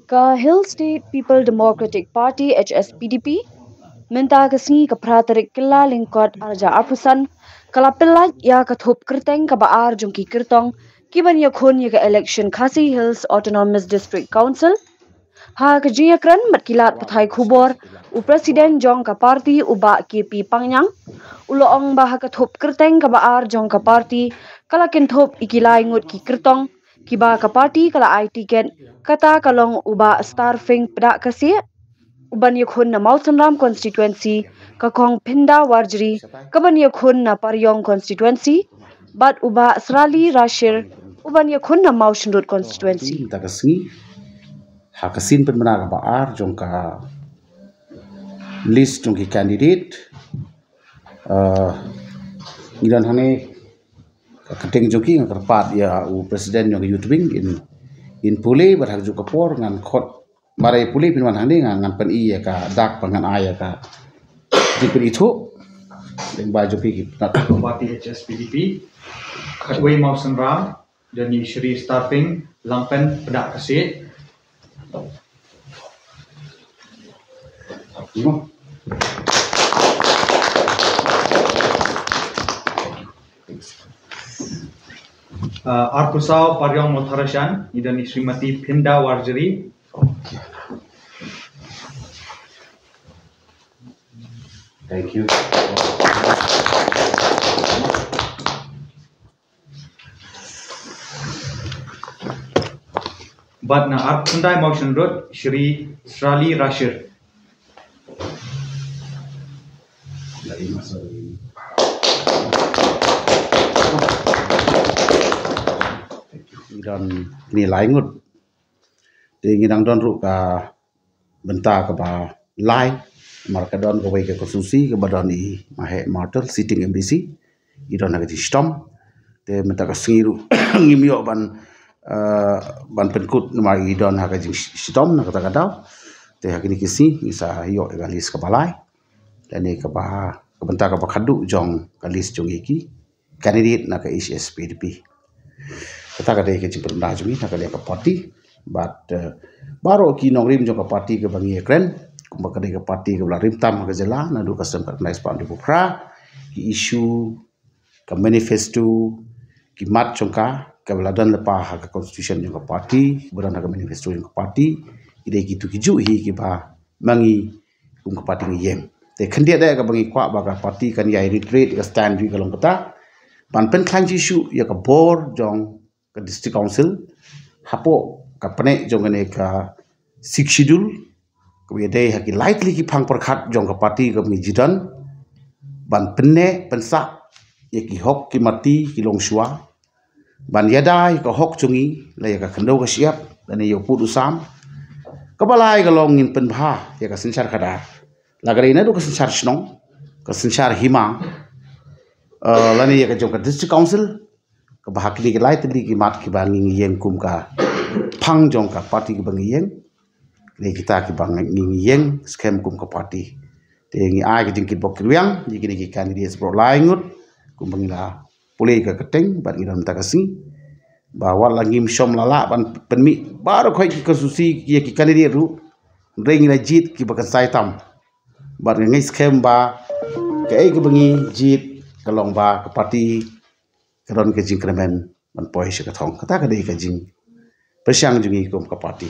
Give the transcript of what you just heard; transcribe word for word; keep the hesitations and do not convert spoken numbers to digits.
Ka Hill State People Democratic Party, H S P D P, mynta ka sngi ka phra tarik Kyllalyngkot arja arphew san, ka la pyllait ïa ka thup kyrteng kaba ar jong ki kyrtong kiban ïakhun ïa ka election Khasi Hills Autonomous District Council. Ha ka jingïakren bad ki lad pathai khubor, u president jong ka party u Bah K P Pangniang u la ong ba ha ka thup kyrteng kaba ar jong ka party ka la kynthup ïa ki lai ngut ki kyrtong kiba ka party ka la ai tiket, kata ka long u Bah Starfing Pdakasieh uban ïakhun na Mawsynram constituency, ka Kong Phinda Warjri kaban ïakhun na Pariong constituency, bad u Bah Srali Rashir uban ïakhun na Mawshynrut constituency. Mynta ka sngi ha ka sien pynbna kaba ar jong ka list jong ki candidate, uh, ngi don hangne ka kyrteng jong ki, nga kyrpad ïa u president jong ka youth wing in, in pule, bad ha kajuh ka por ngan khot, mar ïa pule phin wan hangne, ngan, ngan pyni ïa ka dak, ba ngan ai ïa ka jingpynithuh lyngba jong phi ki. Party H S P D P, khatwei Mawsynram, don i Shri Starfing Langpen Pdakasieh. Uh, arphew saw, Pariong Mawthadraishan, i don i Srimati Phinda Warjri. Thank you. Bad na arphew khyndai, Mawshynrut, Shri Srali Rashir. Ngi don kine lai ngut. Te ngi dang don ruh ka bynta kaba lai, namar ka don kawei ka constituency kaba don i Maheh Martel, sitting M D C, i don ha ka jingshitom. Te mynta ka sngi ruh ngim ïoh ban, eh, ban pynkut namar i don ha ka jingshitom na kata ka daw. Te ha kine ki sngi ngi sa ïoh ïa ka list kaba lai, lane kaba, ka bynta kaba khadduh jong ka list jong ïa ki candidate na ka H S P D P. Kata ka dei ka jingpynbna jong ngi na ka dei ka party. Bad, eh, baroh ki nongrim jong ka party kaba ngi ïakren, kumba ka dei ka party kaba la rim tam ha ka jylla naduh ka snem khatkhyndai spah hynriewphew phra, ki issue, ka manifesto, ki mat jong ka, kaba la don lypa ha ka constitution jong ka party, ba don ha ka manifesto jong ka party, ki dei kitu kijuh hi kiba ma ngi kum ka party ngi ïeng. Te khyndiat de kaba ngi kwah ba ka party kan ïai reiterate ka stand jong ka long kata, ban pynkhlaiñ shisha ïa ka bor jong ka District Council hapoh ka pneh jong kane ka Sixth Schedule, kaba ïadei ha ki lai tylli ki phang pyrkhat jong ka party kaba ngi ju don, ban pynneh pynsah ïa ki hok ki mati ki longshuwa, ban ïada ïa ka hok jong ngi, la ïa ka khyndew ka shyiap, lane ïa u pud u sam. Kaba lai ka long ngin pynbha ïa ka synshar khadar, la ka dei naduh ka synshar shnong, ka synshar hima, eh, lane ïa ka jong ka District Council, kaba ha kine ki lai tylli ki mat kiba ngi ïeng kum ka phang jong ka party kiba ngi ïeng, lei kita kiba ngi ïeng skhem kum ka party. Te ngi ai ka jingkitbok kitrwiang ïa kine ki candidates baroh lai ngut, kumba ngi la pule ka kyrteng bad ngi don mynta ka sngi, ba wat la ngim shym la lah ban pynmih baroh khoit ki constituency ïa ki candidate ruh, hynrei ngi la jied kiba kynsai tam. Bad nga ngeit skhem ba kaei kaba ngi jied ka long ba ka party ka don ka jingkyrmen ban poi sha ka thong. Kata ka dei ka jingpyrshang jong ngi kum ka party.